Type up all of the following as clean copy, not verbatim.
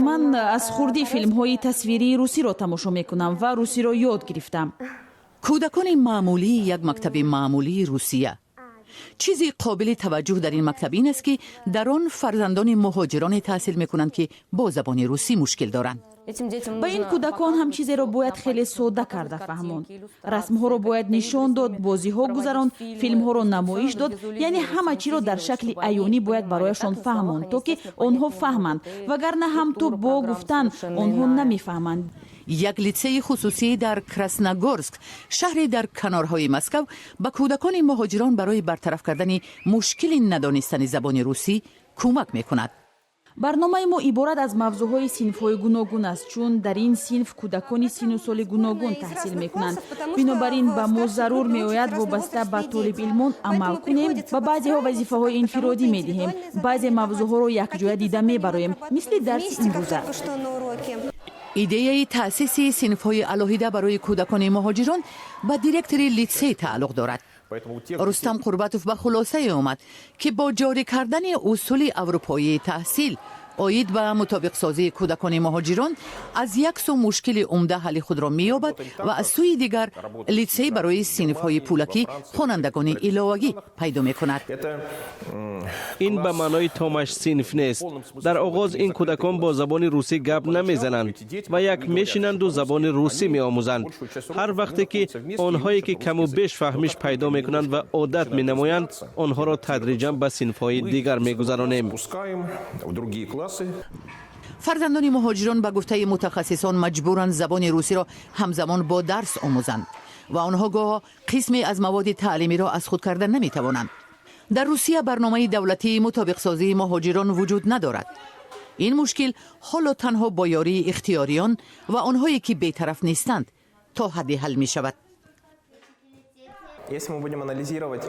Ман аз хурдӣ филмҳои тасвирии русиро тамошо мекунам ва русиро ёд гирифтам. Кӯдакони маъмулии як мактаби маъмулии Русия. Чизи қобили таваҷҷӯҳ дар ин мактаб ин аст, ки дар он фарзандони муҳоҷироне таҳсил мекунанд, ки бо забони русӣ мушкил доранд. Ба ин кӯдакон ҳам чизеро бояд хеле содда карда фаҳмонд. Расмҳоро бояд нишон дод, бозиҳо гузаронд, филмҳоро намоиш дод, яъне ҳама чиро дар шакли аёнӣ бояд барояшон фаҳмонд, то ки онҳо фаҳманд, вагарна ҳам ту бо гуфтан онҳо намефаҳманд. Як литсеи хусусӣ дар Красногорск, шаҳре дар канорҳои Москав, ба кӯдакони муҳоҷирон барои бартараф кардани мушкили надонистани забони русӣ кӯмак мекунад. Барномаи мо иборат аз мавзӯъҳои синфҳои гуногун аст, чун дар ин синф кӯдакони сину соли гуногун таҳсил мекунанд. Бинобар ин ба мо зарур меояд вобаста ба толибилмон амал кунем. Ба баъзеҳо вазифаҳои инфиродӣ медиҳем, баъзе мавзӯъҳоро якҷоя дида мебароем, мисли дарси имрӯза. Идеяи таъсиси синфҳои алоҳида барои кӯдакони муҳоҷирон ба директори литсей тааллуқ дорад. Рустам Қурбатов ба хулосае омад, ки бо ҷорӣ кардани усули аврупоии таҳсил оид ба мутобиқсозии кӯдакони муҳоҷирон аз як сӯ мушкили умда ҳалли худро меёбад ва аз сӯи дигар литсей барои синфҳои пулакӣ хонандагони иловагӣ пайдо мекунад. Ин ба маънои томаш синф нест. Дар оғоз ин кӯдакон бо забони русӣ гап намезананд ва як мешинанду забони русӣ меомӯзанд. Ҳар вақте ки онҳое ки каму беш фаҳмиш пайдо мекунанд ва одат менамоянд, онҳоро тадриҷан ба синфҳои дигар мегузаронем. Фарзандони муҳоҷирон, ба гуфтаи мутахассисон, маҷбуранд забони русиро ҳамзамон бо дарс омӯзанд ва онҳо гоҳо қисме аз маводи таълимиро аз худ карда наметавонанд. Дар Русия барномаи давлатии мутобиқсозии муҳоҷирон вуҷуд надорад. Ин мушкил ҳоло танҳо бо ёрии ихтиёриён ва онҳое, ки бетараф нестанд, то ҳадде ҳал мешавад. Если мы будем анализировать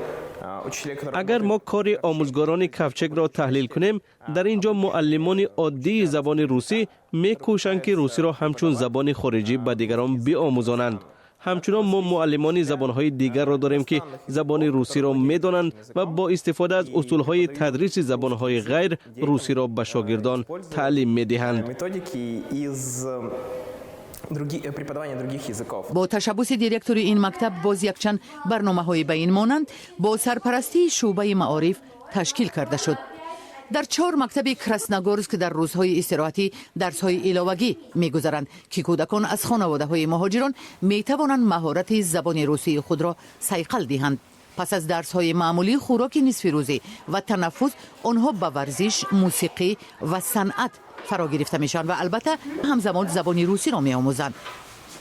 учителей, которые Агар мо кори омӯзгорони Ковчегро таҳлил кунем, дар ин ҷо муаллимони оддии забони русӣ мекӯшанд, ки русиро ҳамчун забони хориҷӣ ба дигарон биомӯзонанд. Ҳамчунон мо муаллимони забонҳои дигарро дорем, ки забони русиро медонанд ва бо истифода аз усулҳои тадриси забонҳои ғайр русиро ба шогирдон таълим медиҳанд. Методики из преподавания других языков. Бо ташаббуси директори ин мактаб боз якчанд барномаҳои ба ин монанд бо сарпарастии шӯъбаи маориф ташкил карда шуд. Дар чор мактаби Красногорск дар рӯзҳои истироҳатӣ дарсҳои иловагӣ мегузаранд, ки кӯдакон аз хонаводаҳои муҳоҷирон метавонанд маҳорати забони русии худро сайқал диҳанд. Пас аз дарсҳои маъмулӣ, хӯроки нисфирӯзӣ ва танаффус, онҳо ба варзиш, мусиқӣ ва санъат фаро гирифта мешаванд ва албатта, ҳамзамон забони русиро меомӯзанд.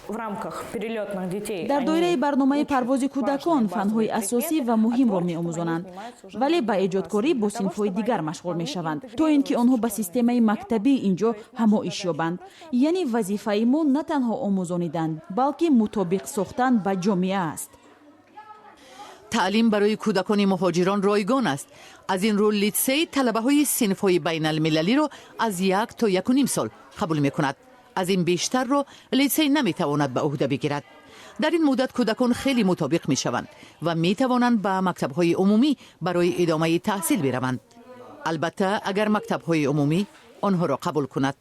В рамках перелетных детей Дар доираи барномаи парвози кӯдакон фанҳои асосӣ ва муҳимро меомӯзонанд, вале ба эҷодкорӣ бо синфҳои дигар машғул мешаванд, то ин ки онҳо ба системаи мактабии ин ҷо ҳамоиш ёбанд. Яъне вазифаи мо на танҳо омӯзонидан, балки мутобиқ сохтан ба ҷомеа аст. Таълим барои кӯдакони муҳоҷирон ройгон аст. Аз ин рӯ литсей талабаҳои синфҳои байналмилалиро аз 1 то 1.5 сол қабул мекунад. Аз ин бештарро литсей наметавонад ба ӯҳда бигирад. Дар ин муддат кӯдакон хеле мутобиқ мешаванд ва метавонанд ба мактабҳои умумӣ барои идомаи таҳсил бираванд, албатта, агар мактабҳои умумӣ онҳоро қабул кунад.